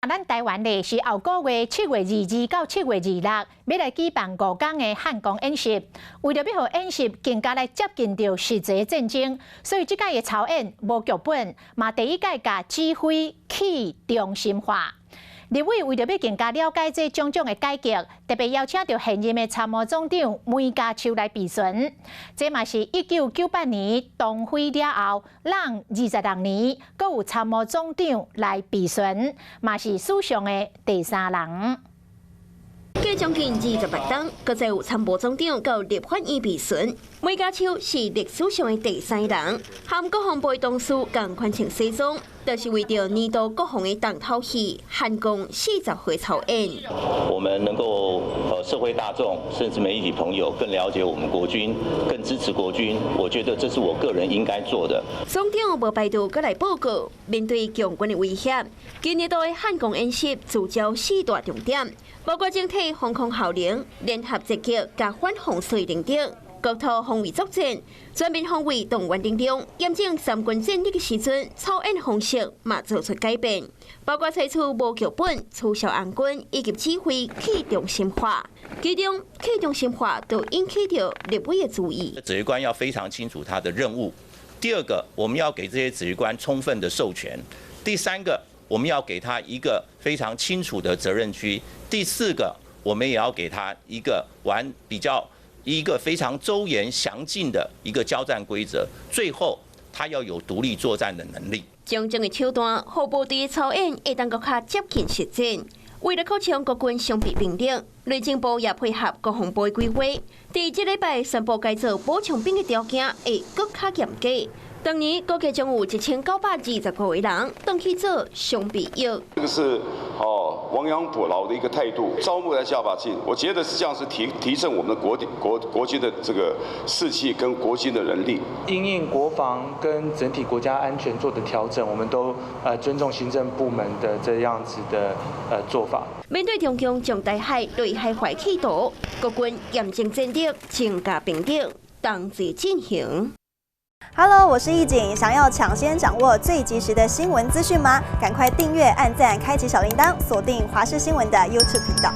咱台灣咧是後個月7月22到7月26，欲來舉辦5工的漢光演習。為著欲予演習更加來接近著實際戰爭，所以這擺的操演無劇本，嘛第一擺共指揮去中心化。立委為著欲更加了解這種種的改革，特別邀請著現任的參謀總長梅家超來備詢。這嘛是1998年東輝了後，攏26年，閣有參謀總長來備詢，嘛是史上的第三人。過將近28冬，閣再有參謀總長到立法院備詢，梅家超是歷史上的第三人，和國防部的同事仝款穿西裝，就是為著年度國防的重頭戲漢光40回操演。我們能夠社會大眾甚至媒體朋友更了解我們國軍，更支持國軍，我覺得這是我個人應該做的。總長無排除閣來報告，面對共軍的威脅，今年度的漢光演習聚焦四大重點，包括整體防空效能、聯合截擊佮反封鎖能力、國土防衛作戰、全面防衛動員能力。驗證三軍戰力的時陣，操演方式嘛做出改變，包括採取無劇本、取消紅軍以及指揮去中心化。其中去中心化就引起著立委的注意。指揮官要非常清楚他的任務。第二個，我們要給這些指揮官充分的授權。第三個，我們要給他一個非常清楚的責任區。第四個，我們也要給他一個完比較一個非常周延詳盡的一個交戰規則。最後，他要有獨立作戰的能力。種種的手段，予部隊操演會當閣較接近實戰。為了擴充國軍常備兵力，內政部也配合國防部規劃，佇這禮拜宣布改造補充兵的條件會閣較嚴格。當年估計將有1925個人轉去做常備役。這個是哦亡羊補牢的一個態度，招募來加把勁，我覺得是這樣是提振我們的國軍的這個士氣跟國軍的能力。因應國防跟整體國家安全做的調整，我們都尊重行政部門的這樣子的做法。面對中共將台海內海化企圖，國軍嚴正戰力，增加兵力，同齊進行。 Hello，我是易景，想要搶先掌握最及時的新聞資訊嗎？趕快訂閱、按讚、開啟小鈴鐺，鎖定華視新聞的 YouTube 頻道。